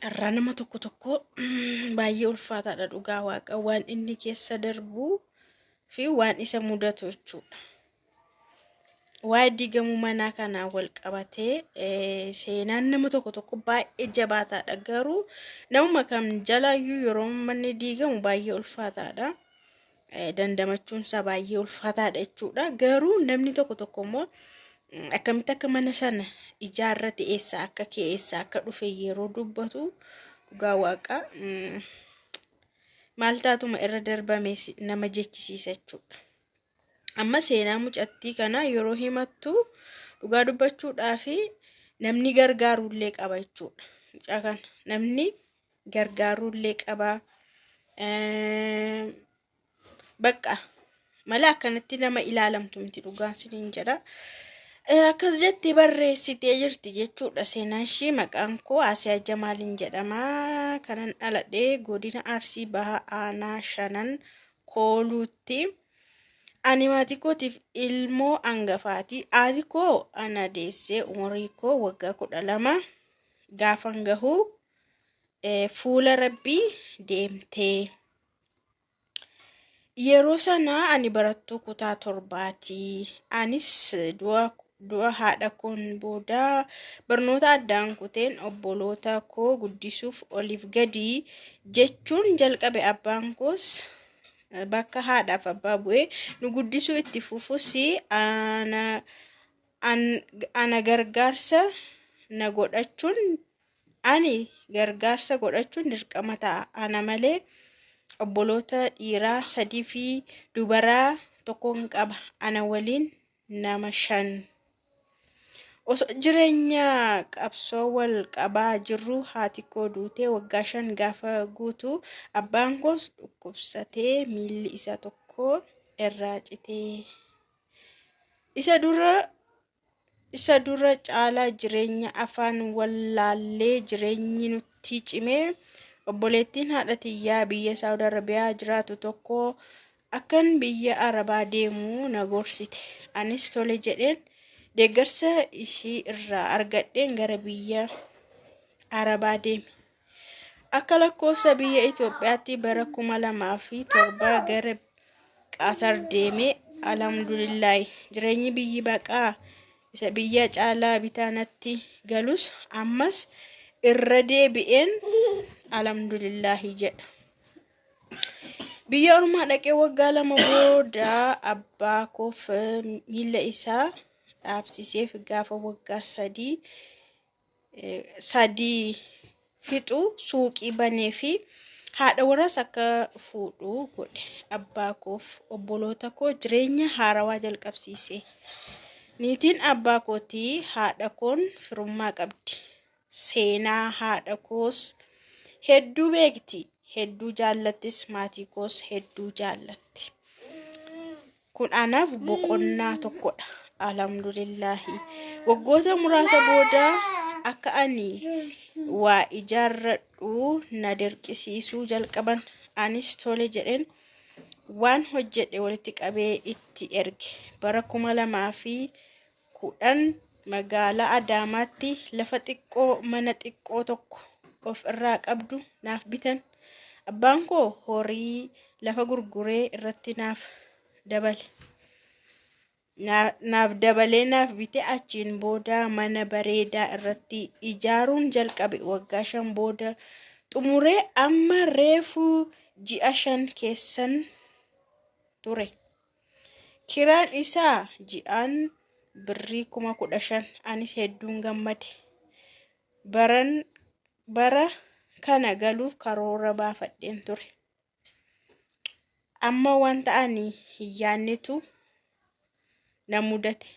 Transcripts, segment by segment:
Carraa nama tokko tokko baay'ee ulfaataadha dhugaa waaqa waan inni keessa darbuu fi waan isa mudatu jechuudha. Waa'ee diigamuu manaa kanaan wal qabatee seenaan nama tokko tokko baay'ee jabaataadha. Garuu namuma kam jalaayyuu yeroo manni diigamu baay'ee ulfaataadha. Dandamachuun isaa baay'ee ulfaataadha jechuudha. Garuu namni tokko tokko immoo akkamitti akka mana sana ijaarrate eessaa akka ka'e eessaa akka dhufe yeroo dubbatu dhugaa waaqa maal taatuma irra darbame nama jechisiisa jechuudha. Amma seenaa mucattii kanaa yeroo himattu dhugaa dubbachuudhaa fi namni gargaaruullee qaba jechuudha. Mucaa kana namni gargaaruullee qaba. Bakka mala akkanatti nama ilaalamtu miti dhugaan siniin jedha. Akkas jettee barreessitee jirti jechuudha seenaan ishii. Maqaan koo Asiyaa Jamaaliin jedhama. Kanan dhaladhe godina Arsii Baha Aanaa Shanan Kooluutti. Ani maatii kootiif ilmoo hangafaati. Haati koo ana deessee umurii koo waggaa 12 gaafan gahu fuula rabbii deemtee. Yeroo sana ani barattuu kutaa torbaati. Anis du'a haadha koon booda barnoota addaan kuteen obboloota koo guddisuuf oliif gadi jechuun jalqabe. Abbaan koos bakka haadhaaf abbaa bu'ee nu guddisuu itti fufus ana gargaarsa na godhachuun ani gargaarsa godhachuun dirqama ta'a. Ana malee obboloota dhiiraa sadii fi dubaraa tokkoon qaba. Ana waliin nama shan. Osoo jireenya qabsoo wal qabaa jirru haati koo duutee waggaa 5 gaafa guutu abbaan koos dhukkubsatee miilli isaa tokko irraa citee. Isa dura caalaa jireenya afaan wallaallee jireenyi nutti cimee obboleettiin haadha tiyyaa biyya Saawud Arabiyaa jiraatu tokko akkan biyya Arabaa deemu na gorsite. Anis tole jedheen deeggarsa ishii irraa argadheen gara biyya Arabaa deeme. Akka lakkoofsa biyya Itoophiyaatti bara 2007 gara Qatar deeme. Alhamdulillaahi jireenyi biyyi baqaa isa biyya caalaa bitaa natti galus ammas irra deebi'een alhamdulillaahi jedha. Biyya ormaa dhaqee waggaa 2 booda abbaa koof miila isaa dhaabsiseef gaafa waggaa 3 fixu suuqii banee fi haadha warraas akka fuudhu godhe. Abbaa koof obboloota koo jireenya haarawaa jalqabsiise. Niitiin abbaa kootii haadha koon firummaa qabdi. Seenaa haadha koos hedduu beekti. Hedduu jaallattis, maatii koos hedduu jaallatti. Kun anaaf boqonnaa tokkodha. Alhamdulillaahi. Waggoota muraasa booda akka ani waa ijaarradhu na dirqisiisuu jalqaban. Anis tole jedheen waan hojjedhe walitti qabee itti erge. Bara 2010 magaalaa Adaamaatti lafa xiqqoo mana xiqqoo tokko of irraa qabdu naaf bitan. Abbaan koo horii lafa gurguree irratti naaf dabale. Naaf dabalee naaf bite. Achiin booda mana bareedaa irratti ijaaruun jalqabe. Waggaa 5 booda xumuree amma reefuu ji'a 5 keessan ture. Kiraan isaa ji'aan birrii 15,000. Anis hedduun gammade. Baran bara kana galuuf karoora baafadheen ture. Amma wanta ani hin yaadnetu na mudate.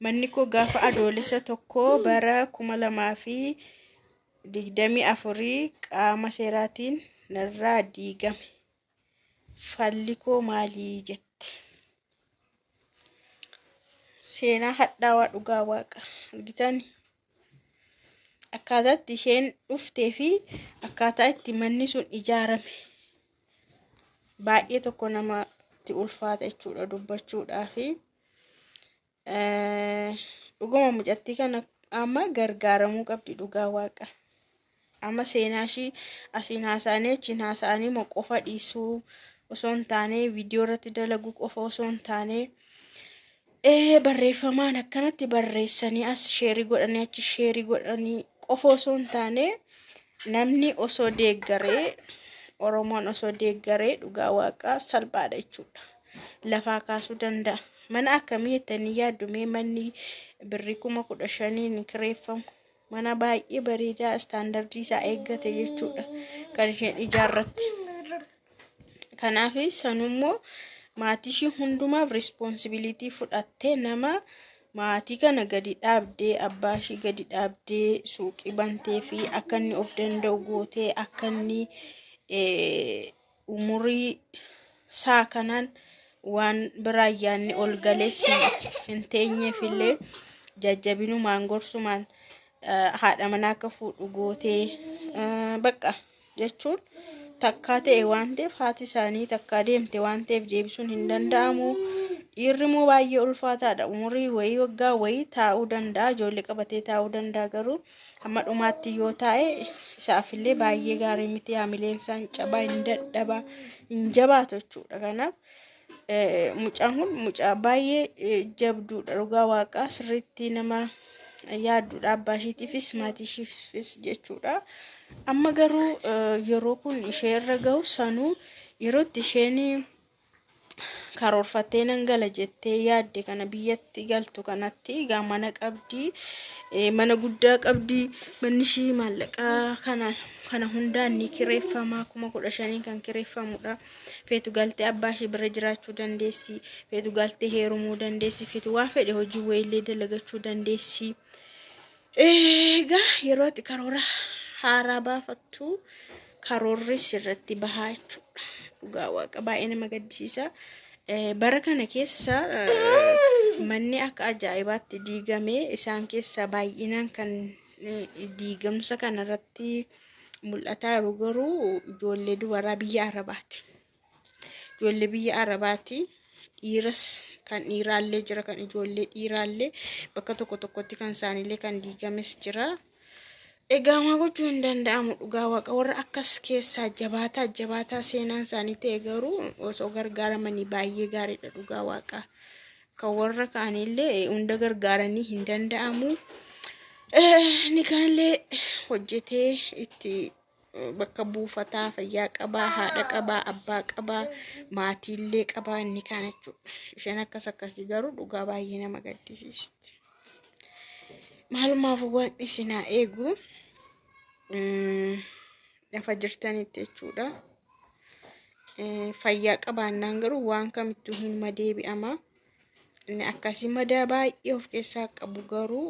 Manni koo gaafa adoolessa 1 bara 2024 qaama seeraatiin narraa diigame. Falli koo maalii jette? Seenaa hadhaawaa dhugaa waaqa argitani. Akkaataa itti isheen dhuftee fi akkaataa itti manni sun ijaarame baay'ee tokko namatti ulfaata jechuudha dubbachuudhaafi. Dhuguma mucattii kana amma gargaaramuu qabdi dhugaa waaqa. Amma seenaa ishii asiin haasa'anii achiin haasa'anii moo qofa dhiisuu osoo hin taane viidiyoo irratti dalaguu qofa osoo hin taane barreeffamaan akkanatti barreessanii as sheerii godhanii achi sheerii godhanii qofa osoo hin taane namni osoo deeggaree Oromoon osoo deeggaree dhugaa waaqaa salphaadha jechuudha. Lafaa kaasuu danda'a. Mana akkamii jettanii yaaddu mee manni birrii 15,000 kireeffamu? Mana baay'ee bareedaa istaandardii isaa eeggate jechuudha kan isheen ijaarratte. Kanaaf sanummoo maatii ishii hundumaaf rispoonsibilitii fudhattee nama maatii kana gadi dhaabdee abbaa ishii gadi dhaabdee suuqii bantee fi akka inni of danda'u gootee akka inni umurii isaa kanaan waan biraa yaadni ol galee hin teenyeef illee jajjabinumaan gorsumaan haadha manaa akka fuudhu gootee bakka jechuun takkaa ta'e waan ta'eef haati isaanii takkaa deemte waan ta'eef deebisuun hin danda'amu. Dhiirri immoo baay'ee ulfaataadha. Umurii wayii waggaa wayii taa'uu danda'a. Ijoollee qabatee taa'uu danda'a garuu hamma dhumaatti yoo taa'e isaafillee baay'ee gaarii miti. Haamileen isaa hin cabaa, hin dadhaba, hin jabaatu jechuudha. Kanaaf mucaan kun mucaa baay'ee jabduudha. Dhugaa waaqaa sirriitti nama yaadduudha. Abbaa ishiitiifis maatii ishiifis jechuudha. Amma garuu yeroo kun ishee irra gahu sanuu yeroo itti isheen karoorfattee nan gala jettee yaadde kana biyyatti galtu kanatti egaa mana qabdi mana guddaa qabdi manni ishii maallaqa kana kana hundaan ni kireeffama 15,000 kan kireeffamudha. Feetu galtee abbaa ishii bira jiraachuu dandeessi feetu galtee heerumuu dandeessi feetu waa fedhe hojii wayiillee dalagachuu dandeessi. Egaa yeroo ati karoora haaraa baafattu karoorri sirratti bahaa jechuudha. Dhugaa waaqa baay'ee nama gaddisiisa. Bara kana keessa manni akka ajaa'ibaatti diigame isaan keessaa baay'inaan kan diigamsa kanarratti mul'ataa jiru garuu ijoollee dubaraa biyya Arabaati. Ijoollee biyya Arabaati. Dhiiras kan dhiiraallee jira kan ijoollee dhiiraallee bakka tokko tokkotti kan isaaniillee kan diigames jira. Egaa maa gochuu hin danda'amu dhugaa waaqa warra akkas keessaa jabaataa jabaataa seenaan isaanii ta'e garuu osoo gargaaramanii baay'ee gaariidha dhugaa waaqa. Kan warra kaanillee hunda gargaaranii hin danda'amu. Inni kaanillee hojjetee itti bakka buufataa fayyaa qabaa haadha qabaa abbaa qabaa maatiillee qabaa inni kaan jechuudha. Isheen akkas akkasii garuu dhugaa baay'ee nama gaddisiisti. Maalumaaf waaqni isin haa eegu lafa jirtanitti jechuudha. Fayyaa qabaannaan garuu waan kamittuu hin madeebi'ama. Inni akkasii madaa baay'ee of keessaa qabu garuu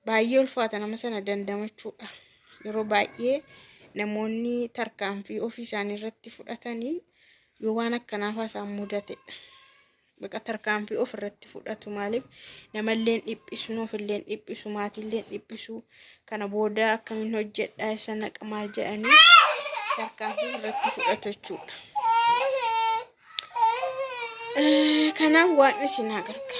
baay'ee ulfaata nama sana dandamachuudha. Yeroo baay'ee namoonni tarkaanfii ofii isaanii irratti fudhatanii yoo waan akkanaafaa isaan mudatedha. Baqa tarkaanfii of irratti fudhatu maaliif namallee hin dhiphisu ofillee hin dhiphisu maatiillee hin dhiphisu kana booda akkamiin hojjedhaa isa naqa maal jedhanii tarkaanfii irratti fudhatu jechuudha. Kanaaf waaqni isin haa gargaaru.